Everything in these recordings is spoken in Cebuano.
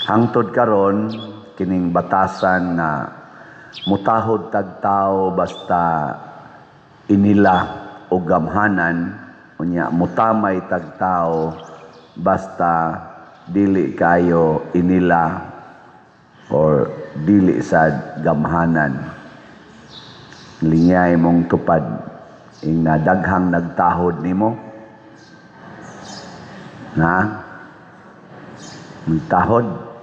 Hangtod karon, kining batasan nga mutahod tag tao basta inila o gamhanan, unya mutamay tag tao basta dili kayo inila or dili sad gamhanan. Lingay mong tupad ing daghang nagtahod nimo na nagtahod.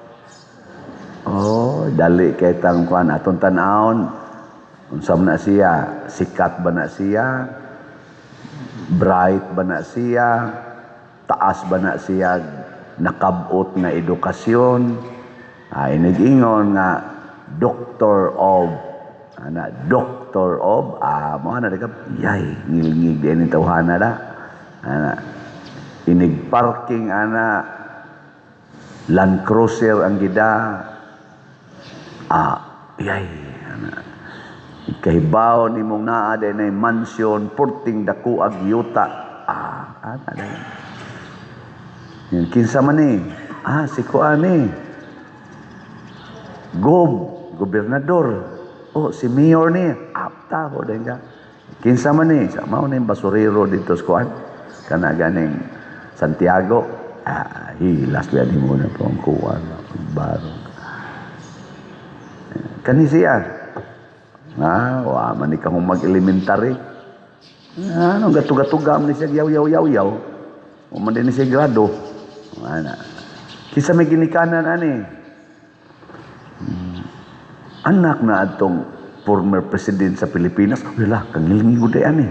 Oh, dali kay tang kuan atong tan-awon, unsa man na siya, sikat ba na siya, bright ba na siya, taas ba na siya nakabot nga edukasyon, ay inig-ingon nga doctor of ana, doctor of mo ana ka, yay, ngilngig din ni tawhana da ana, inig parking ana, Land Cruiser ang gida, yay ana, kahibaw nimong naa din ay mansion, purting dako ag yuta, ana dayon. Yan, kinsa man ni? Ah, si kuan ni. Gobernador. Oh, si mayor ni. Apta ko din ka. Kinsa man ni? Sa mao ni basurero dito sa kuan. Kana ganing Santiago. Ah, hilas biya mo na po ang kuan. Baro. Kani siya. Ah, wa man ni kahong mag-elementary. Ah, ano gatugatuga man ni siya, yaw yaw yaw yaw. O man din ni siya grado. Ana. Kinsa may ginikanan ani? Anak na atong former president sa Pilipinas. Wala, kangilngig day ani.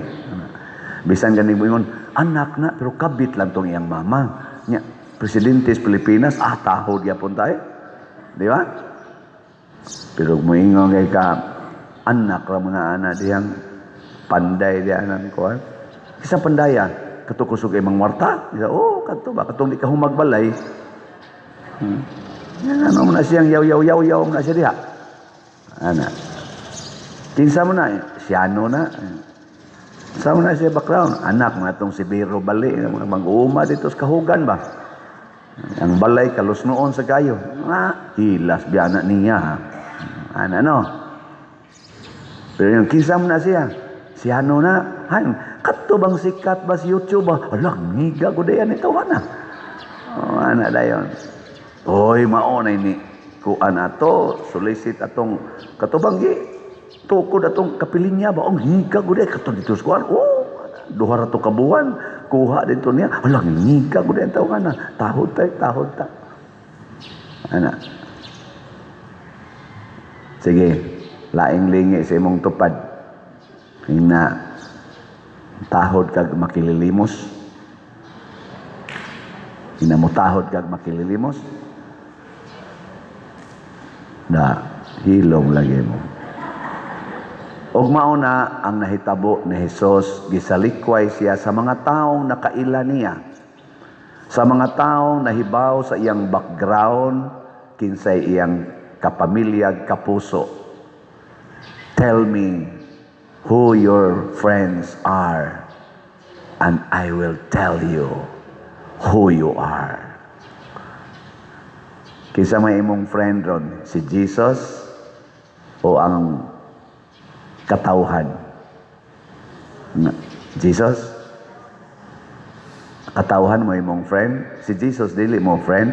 Bisan gani mo ingon, anak na, pero kabit lang tong iyang mama. Nya, presidente sa Pilipinas, tahod gyapon tayo. Di ba? Pero moingon kay ka, anak ra mo na ana diyang panday diyan ang kuan. Isa pandaya, kato kusog ay mangwarta. Isa, oh, kadto ba katong di ka humagbalay. Yan, ano mo na siyang yaw yaw yaw yaw mo na siya diha. Ana. Kinsa mo na? Siyano na. Sa mo na siya background? Anak mo na itong si Biro Bali, mga mag-uuma dito sa kahugan ba? Ang balay kalos noon sa kayo. Ah, hilas biyana niya. Ana no. Pero yung kinsa mo na siya? Siyano na. Han, kadto bang sikat ba sa YouTube ba? Ala, ngiga ko dayan ito ana. Oh, ana dayon. Oy, mao na ini kuan ato, solicit atong katubang gi tukod atong kapilinya ba? Ang higa ko day kato dito sa kuan. Oh, 2 ra to ka buwan kuha dito niya. Ala, ngiga ko day ang tawo na. Tahod ta, tahod ta. Ana. Sige, laing lingi sa imong tupad. Ina tahod kag makililimos. Ina mo tahod kag makililimos. Na hilom lagi mo. Og mao na ang nahitabo ni Hesus, gisalikway siya sa mga taong nakaila niya. Sa mga taong nahibaw sa iyang background, kinsay iyang kapamilya, kapuso. Tell me who your friends are, and I will tell you who you are. Kinsa may imong friend ron, si Jesus o ang katawhan? Jesus? Katawhan mo imong friend? Si Jesus dili mo friend?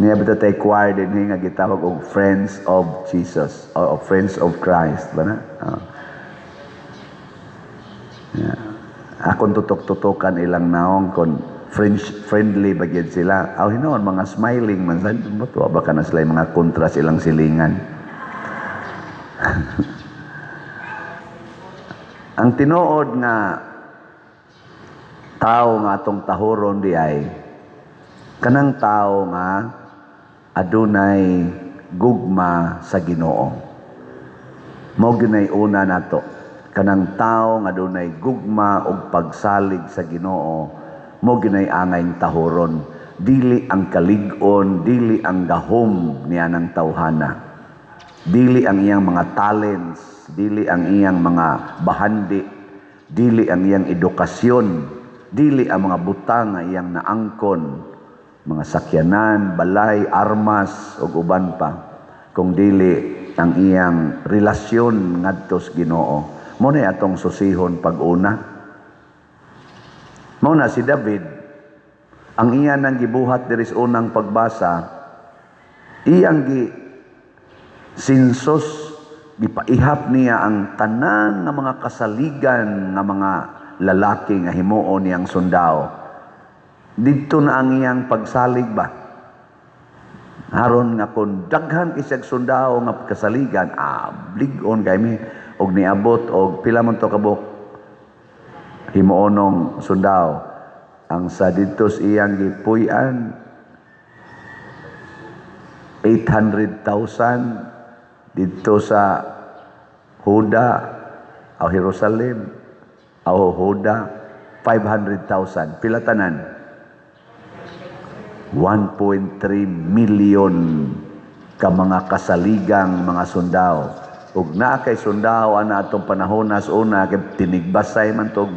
Niya ba tay choir din nga gitawag og Friends of Jesus or Friends of Christ ba na? Oh. Yeah. Akong tutok-tutokan ilang naong kon French friendly ba gyud sila. Aw hinuon mga smiling man sad mo ba ka na sila mga kontra silang silingan. Ang tinuod nga tao nga atong tahuron di ay kanang tao nga adunay gugma sa Ginoo. Mao gyud una nato, kanang tao nga adunay gugma ug pagsalig sa Ginoo, mao gyud angay tahuron. Dili ang kalig-on, dili ang gahom niya ng tawhana. Dili ang iyang mga talents, dili ang iyang mga bahandi, dili ang iyang edukasyon, dili ang mga butang nga iyang naangkon. Mga sakyanan, balay, armas ug uban pa, kung dili ang iyang relasyon ngadto sa Ginoo. Mao na atong susihon pag-una. Mao na si David, ang iya nang gibuhat diri sa unang pagbasa, iyang gi census, gipaihap niya ang tanan nga mga kasaligan nga mga lalaki nga himuon niyang sundao. Didto na ang iyang pagsalig ba. Aron nga kung daghan kay siyag sundao nga kasaligan, blig-on kay mi og niabot og pila man to kabuk himuonong sundao. Ang sa didto sa iyang gipuy-an, 800,000 didto sa Huda o Jerusalem o Huda, 500,000. Pila tanan? 1.3 million ka mga kasaligang mga sundao. Ug naa kay sundao ana atong panahon sa una, kay tinigbasay man tog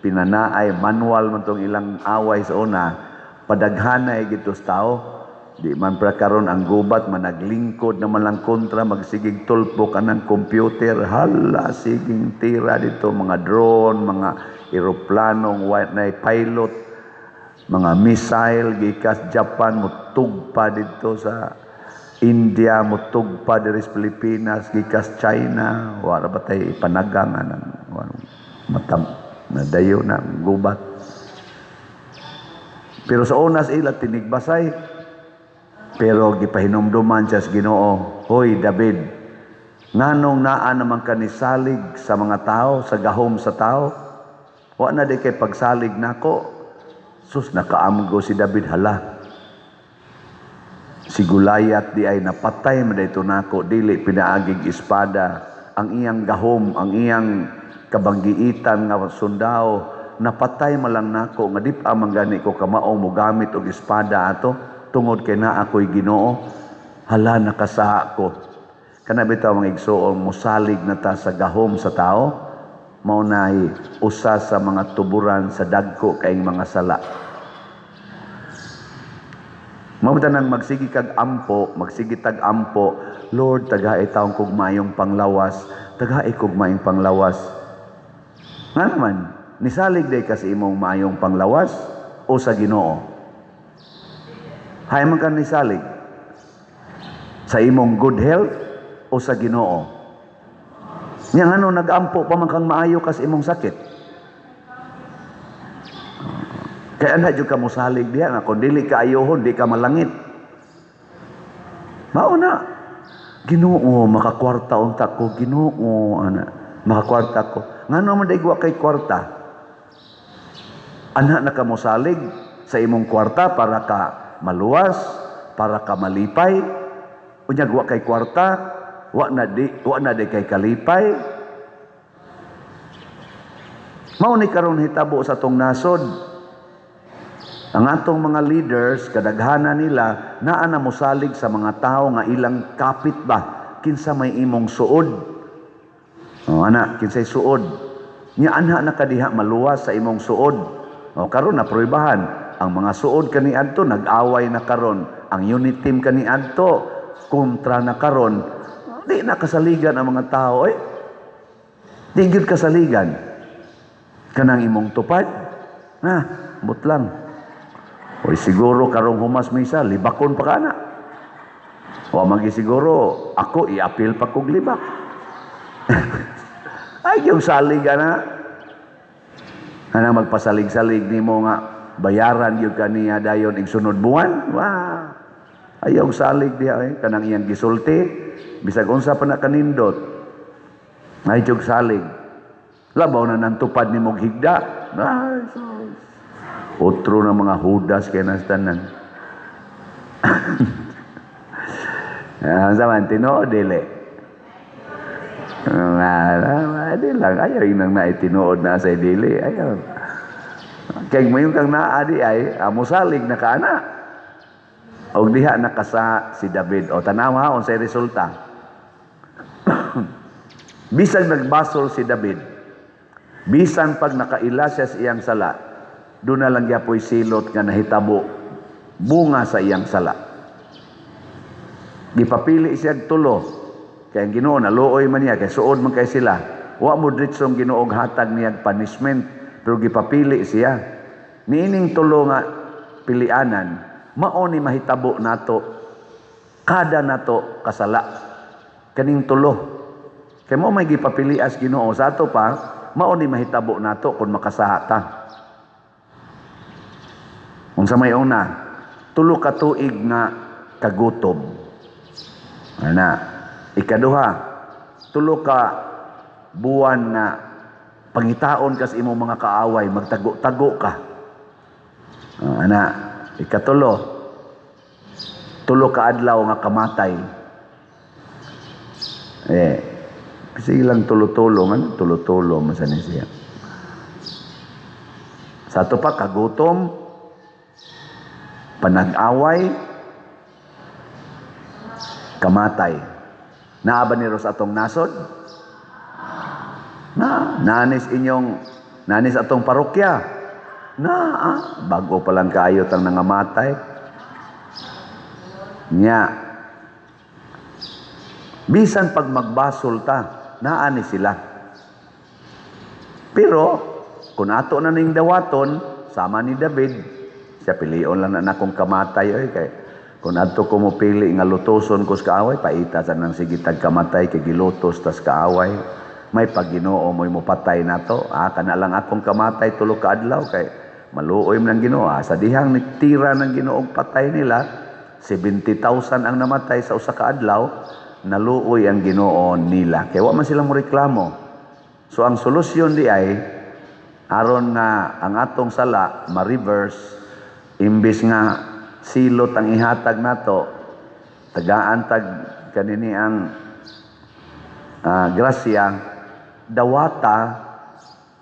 pinanaay, manual man tong ilang away sa una, padaghanay gito sa tao. Di man pra karon ang gubat managlingkod naman lang kontra, magsigig tulpok anang computer, hala, siging tira dito, mga drone, mga eroplanong white na pilot, mga missile gikas Japan mutugpa dito sa India, mutugpa diri sa Pilipinas gikas China. Wala ba tay ipanagang anang matam nadayo na gubat. Pero sa unas ila tinigbasay. Pero gipahinumduman siya sa Ginoo, "Hoy David, nganong naa naman ka nisalig sa mga tao, sa gahom sa tao? Wa na di kay pagsalig nako." Sus, nakaamgo si David, "Hala. Si Gulayat di ay napatay man dito nako, dili pinaagig espada. Ang iyang gahom, ang iyang kabanggiitan nga sundao, napatay malang nako nga di pa man gani ko kamao mo gamit og espada ato tungod kay naa ako'y Ginoo. Hala, nakasala ko." Kana bitaw, mga igsoon, musalig na ta sa gahom sa tao, mao nay usa sa mga tuburan sa dagko kaing mga sala. Mao nang magsige kag ampo, magsige tag ampo, "Lord, tagai taon kog maayong panglawas, tagai kog maayong panglawas." Nga naman, nisalig day ka sa imong maayong panglawas o sa Ginoo? Hay man ka nisalig? Sa imong good health o sa Ginoo? Nya ngano nagampo pa man kang maayo ka sa imong sakit? Kaya ana jud ka mosalig diha nga kung dili ka ayohon, di ka malangit. Mao na. "Ginoo, makakwarta unta ko, Ginoo, ana. Makakwarta ko." Ngano man day wa kay kwarta? Ana na ka mosalig sa imong kwarta para ka maluwas, para ka malipay. Unyag wa kay kwarta, wa na di kay kalipay. Mao ni karon hitabo sa atong nasod. Ang atong mga leaders, kadaghanan nila, naa na mosalig sa mga tao nga ilang kapit ba? Kinsa may imong suod? O, ana, kinsay suod? Nya anha na kadiha maluwas sa imong suod? O, karon na pruibahan. Ang mga suod kaniadto nag-away na karon. Ang unit team kaniadto kontra na karon. Di na kasaligan ang mga tao eh. Di gyud kasaligan. Kanang imong tupad, na, butlang. O siguro karong humas misa, libakon pa kana. O magi siguro, ako i-appeal pa kog libak. Ay, yung salig ana. Anang magpasalig-salig nimo nga bayaran gyud kaniya dayon igsunod buwan. Wah. Ayaw salig diha eh, kanang iyang gisulti bisag unsa pa na kanindot. Ay jug salig. Labaw na nang tupad nimo higda. Ay, sus. Otro na mga hudas kay nas tanan. Ah, sa man tinuod dili. Ah, di lang ayaw inang na tinuod na sa dili ayaw. Kay mo kang naa di ay musalig na kaana. Og diha nakasa si David. O tanawa unsay resulta. Bisag nagbasol si David, bisan pag nakaila siya sa iyang sala, doon na lang gyapoy silot nga nahitabo. Bunga sa iyang sala. Gipapili siya tulo. Kay ang Ginoo naluoy man niya kay suod man kay sila. Wa mo diretsong Ginoo hatag niya punishment, pero gipapili siya. Niining tulo nga pilianan, mao ni mahitabo nato kada nato kasala. Kaning tulo. Kay mao may gipapilias Ginoo sa ato pa, mao ni mahitabo nato kung makasaha ta. Unsa may una, 3 ka tuig nga kagutom. Ana, ikaduha, 3 ka buwan nga pangitaon ka sa imong mga kaaway, magtago-tago ka. Ana, ikatulo, 3 ka adlaw nga kamatay. Kasi lang tulo-tulo, man, tulo-tulo, masan siya. Sa ato pa, kagutom, panag-away, kamatay. Naa ba ni sa atong nasod? Na, nanis atong parokya. Na, bago pa lang kayo tang nangamatay. Nya, bisan pag magbasol ta, naa ni sila. Pero, kung ato na ning dawaton, sama ni David, siya pilion lang na nakong kamatay, oy, kay kung adto ko mo pili nga lutoson ko sa kaaway, paita sa nang sige tag kamatay kay gilutos tas kaaway. May pag-Ginoo mo'y mopatay nato. Kana lang akong kamatay 3 ka adlaw kay maluoy man ang Ginoo. Sa dihang nitira ng Ginoo patay nila, 70,000 ang namatay sa usa ka adlaw, naluoy ang Ginoo nila. Kay wa man sila moreklamo. So ang solusyon di ay aron nga ang atong sala ma-reverse, imbis nga silot ang ihatag nato, tagaan tag kanini ang grasya, dawata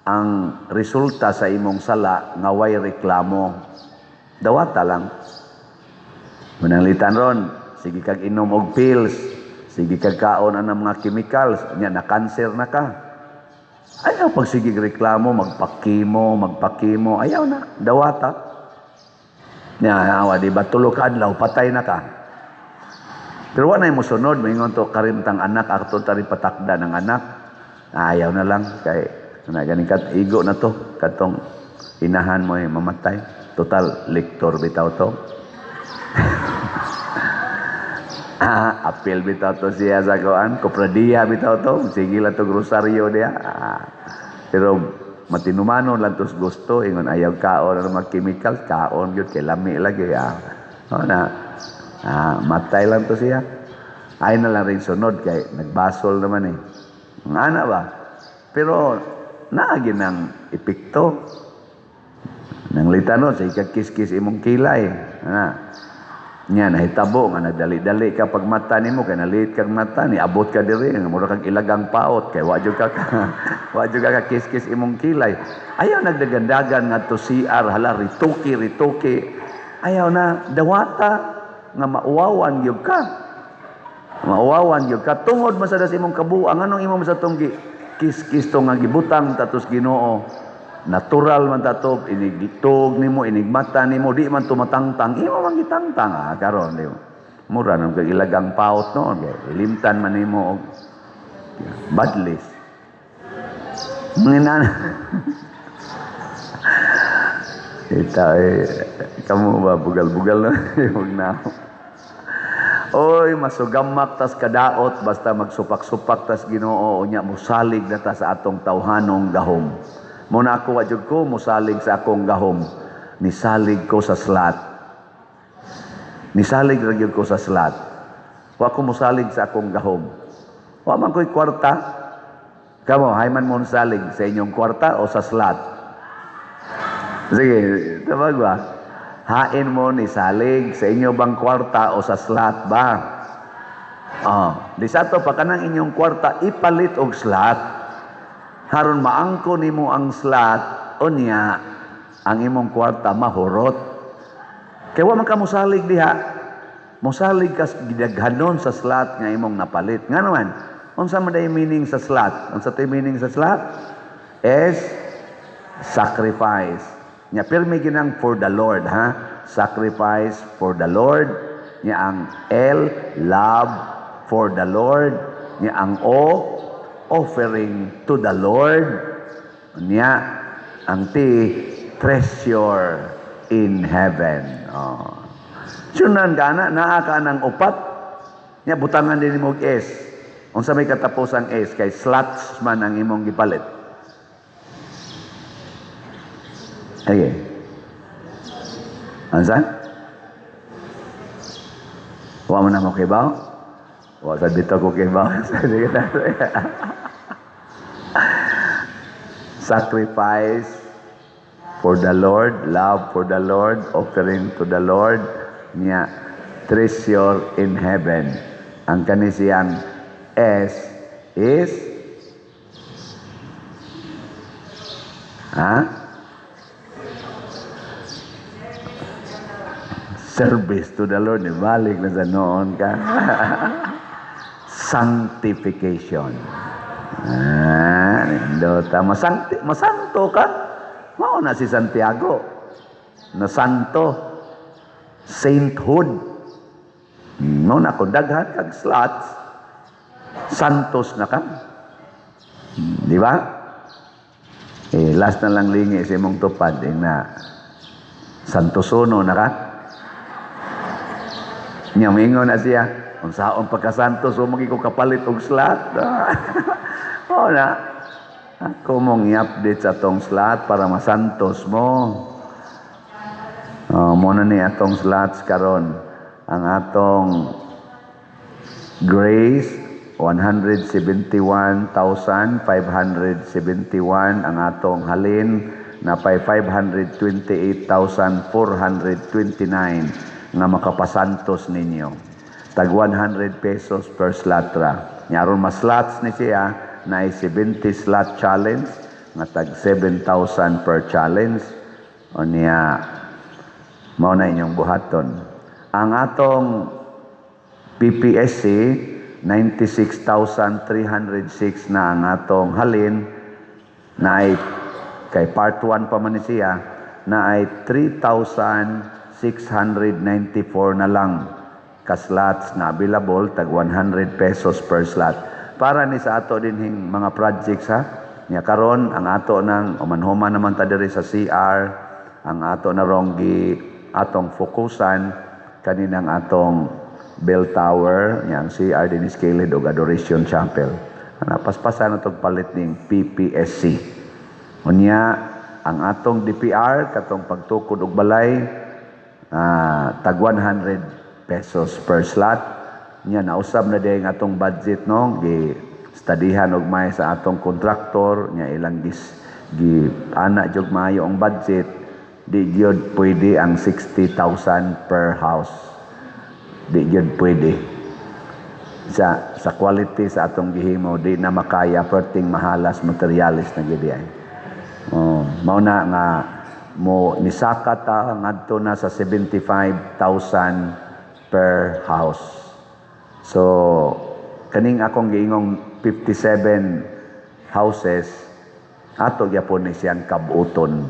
ang resulta sa imong sala nga way reklamo. Dawata lang. Mananglitan ron, sige kag inom og pills, sige kag kaon ang mga chemicals, nya na cancer na ka. Ayaw pag sige reklamo, magpakimo, magpakimo, ayaw na, dawata. Nya, awa, di ba, 3 ka adlaw, patay na ka. Pero wa na mo sunod, maingon to karimtang anak, ato tari patakda ng anak. Ayaw na lang, kay na ganing kat igo na to, katong inahan mo ay mamatay. Total, lektor bitaw to. Apel bitaw to siya sa kuan, kopradiya bitaw to, sige lang to rosaryo diya. Pero matinumanon lang tos gusto, ingon ayaw kaon ang mga chemical, kaon gyud kay lami lagi. O na, matay lang to siya. Ay na lang rin sunod kay nagbasol naman eh. Ang ana ba? Pero naagi ng epekto. Nang litano sa ikakis-kis imong kilay. Ana. Nya nahitabo nga nagdali-dali ka pag mata nimo kay nalit kag mata ni abot ka diri nga mura kag ilagang paot kay wa jud ka wa jud ka kiss-kiss imong kilay. Ayaw nagdagandagan ngadto CR, hala rituki rituki. Ayaw na dawata nga mauwawan gyud ka. Mauwawan gyud ka tungod man sa imong kabuang anong imo sa tong kiss-kiss to nga gibutang tatos Ginoo. Natural man tato inigtog nimo inigmata nimo di man tumatangtang imo man gitangtang karon di mura nang kay ilagang paot noon kay ilimtan man nimo og badlis nginan. Ita kamo ba bugal-bugal na wag na. Oy masugamak tas kadaot basta magsupak-supak tas Ginoo unya mosalig na ta sa atong tawhanong gahom. Muna ako wa jud ko mosalig sa akong gahom. Nisalig ko sa slat. Nisalig ra gyud ko sa slat. Wa ko mosalig sa akong gahom. Wa man ko'y kwarta. Kamo, hay man mo salig sa inyong kwarta o sa slat? Sige, tabag ba? Hain mo nisalig sa inyo bang kwarta o sa slat ba? Oh, di sa ato pa kanang inyong kwarta ipalit og slat. Haron maangko nimo ang slat, unya ang imong kwarta mahurot. Kay wa man ka mosalig diha. Mosalig ka gidaghanon sa slat nga imong napalit. Nga naman, unsa man day meaning sa slat? Unsa tay meaning sa slat? S, sacrifice. Nya pirmi ginang for the Lord, ha? sacrifice for the Lord. Nya ang L, love for the Lord. Nya ang O, offering to the Lord. Nya ang T, treasure in heaven. Oh. Sunan ka na, naa ka ng upat. Nya butangan din mo og S. Unsa may katapusang S kay slots man ang imong gipalit? Okay. Ansa? Wa man na mo kibaw? Wa sa dito ko kibaw. Sacrifice for the Lord, love for the Lord, offering to the Lord, niya treasure in heaven. Ang kani siyang S is, ha? Service to the Lord. Ibalik na sa noon ka. Sanctification. Ah, nindota. Masanto ka. Mao na si Santiago. Na santo. Sainthood. No na kung daghan kag slots, santos na ka. Di ba? Eh, last na lang lingi sa imong tupad, eh, na santosono na ka. Nya mingon na siya, unsaon pagkasantos o ko kapalit og slot. O na, ako mong i-update sa atong slot para masantos mo. Oh, mo na ni atong slots karon. Ang atong Grace 171,571, ang atong halin napay 528,429 nga makapasantos ninyo. Tag 100 pesos per slot ra. Nya aron mas slots ni siya na 70 slot challenge nga tag 7,000 per challenge. O niya mao na inyong buhaton. Ang atong PPSC 96,306 na ang atong halin na ay kay part 1 pa man ni siya na ay 3,694 na lang ka slots na available, tag 100 pesos per slot. Para ni sa ato din hing mga projects ha. Nya karon ang ato nang umanhuman naman ta diri sa CR, ang ato na rong gi atong fokusan kaninang atong bell tower, nya ang CR din Kilid og Adoration Chapel. Ana paspasan na tog palit ning PPSC. Unya ang atong DPR katong pagtukod og balay, tag 100 pesos per slot. Nya nausab na diay ang atong budget, no, gi studyhan og may sa atong kontraktor nya ilang gis gi ana jud maayo ang budget, di gyud pwede ang 60,000 per house. Di gyud pwede. Sa quality sa atong gihimo di na makaya, perting mahalas materialis na gyud ay. Oh, mao na nga mo nisaka ta ngadto na sa 75,000 per house. So kaning akong giingong 57 houses ato gyapon ni siyang kabuton.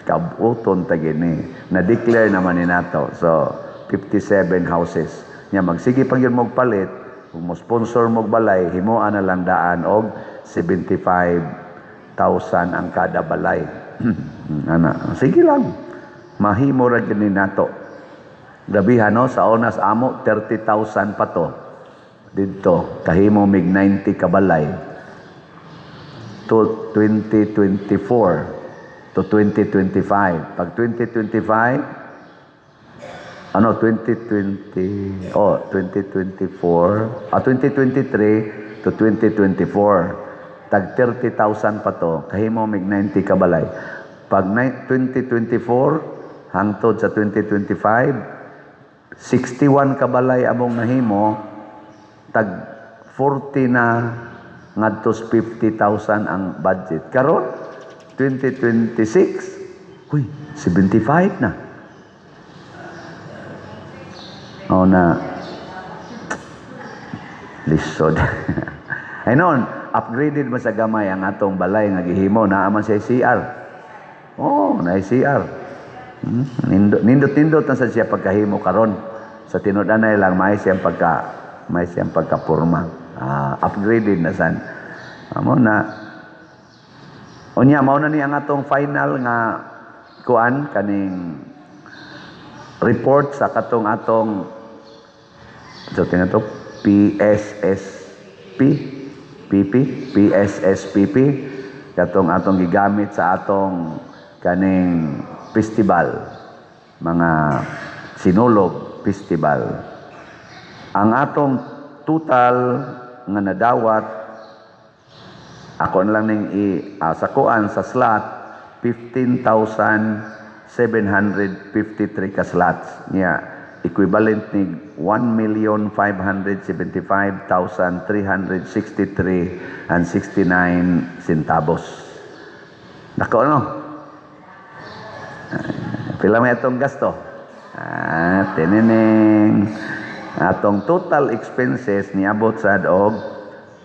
Kabuton ta gini. Na-declare naman ni nato. So 57 houses. Nya magsige pag yun mog palit, kung mo sponsor mog balay, himuan na lang daan og 75,000 ang kada balay. Ana, sige lang. Mahimo ra gyud ni nato. Grabihan no, sa onas amo 30,000 pa to. Didto kahimo mig 90 ka balay. To 2024 to 2025. Pag 2025, ano, 2020, oh, 2024, 2023 to 2024, tag 30,000 pa to, kahimo mig 90 ka balay. Pag 2024 hangtod sa 2025, 61 ka balay among nahimo, tag 40 na ngadtos 50,000 ang budget. Karon 2026, uy, 75 na. O na, lisod. Ay noon, upgraded mo sa gamay ang atong balay nga gihimo, naa man sa CR. Oh, na CR. Nindot, nindot, nindot na sa siya pagkahimo karon. Sa tinud-anay lang, may siyang pagkapurma. Upgraded na san. Amo na. Unya, mao na ni ang atong final nga kuan, kaning report sa katong atong, so to PSSP PP PSSPP, katong atong gigamit sa atong kaning festival, mga Sinulog Festival. Ang atong total nga nadawat, ako na lang ning i sa kuan, sa slot, 15,753 ka slots niya, equivalent ni 1,575,363 and 69 centavos. Nako, ano? Pila may atong gasto? Tineneng. Atong total expenses niabot sad og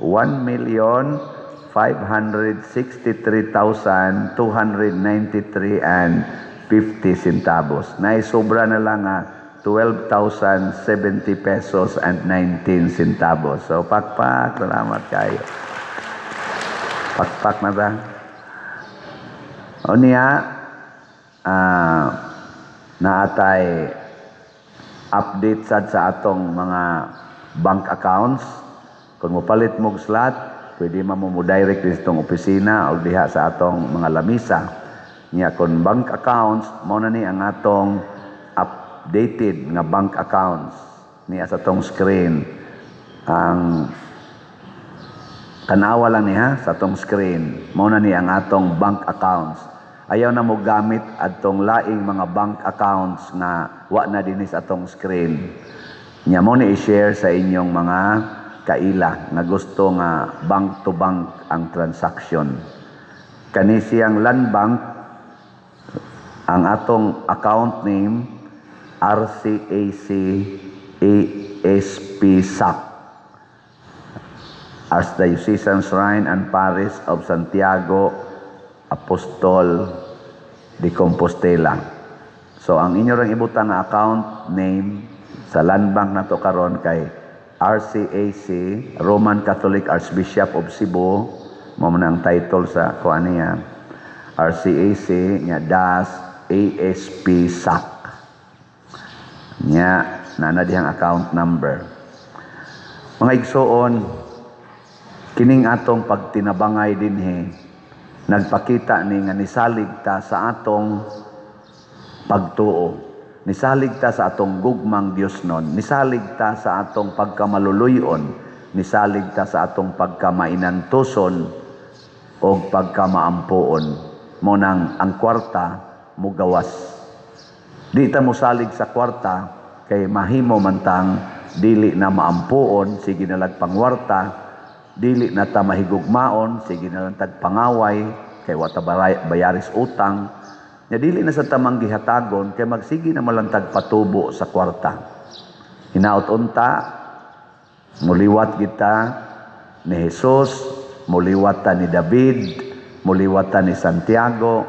1,563,293 and 50 centavos. Naay sobra na lang nga 12,070 pesos and 19 centavos. So, pakpak, salamat kayo. Pakpak na ta. O niya, naatay update sad sa atong mga bank accounts. Kung mopalit mo og slot, pwede man mo direct din sa atong opisina o diha sa atong mga lamisa. Nya kung bank accounts, mao na ni ang atong updated nga bank accounts niya sa atong screen. Ang tanawa lang niya sa atong screen. Mao na ni ang atong bank accounts. Ayaw na mo gamit adtong laing mga bank accounts nga wa na dinhi sa atong screen. Nya mo ni i-share sa inyong mga kaila nga gusto nga bank to bank ang transaction. Kani siyang Land Bank, ang atong account name RCAC ASP SAC, Archdiocesan Shrine and Parish of Santiago Apostol de Compostela. So ang inyo rang ibutang nga account name sa Land Bank nato karon kay RCAC, Roman Catholic Archbishop of Cebu, mao man ang title sa kuan niya. RCAC nya dash ASP SAC. Nya nana dihang account number. Mga igsoon, kining atong pagtinabangay dinhi nagpakita ni nga nisalig ta sa atong pagtuo. Nisalig ta sa atong gugmang Dios nun, nisalig ta sa atong pagkamaluluyon, nisalig ta sa atong pagkamainantuson o pagkamaampuon. Mo nang ang kwarta mugawas. Di ta mosalig sa kwarta kay mahimo man tang dili na maampuon, sige na lag pangwarta, dili na ta mahigugmaon, sige na lang tag pangaway kay wa ta bayaris utang. Nya dili na sa tamang gihatagon kay magsige na malantag patubo sa kwarta. Hinaot unta muliwat kita ni Jesus, muliwat ta ni David, muliwat ta ni Santiago,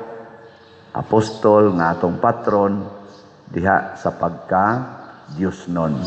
apostol nga atong patron diha sa pagka Diyos nun.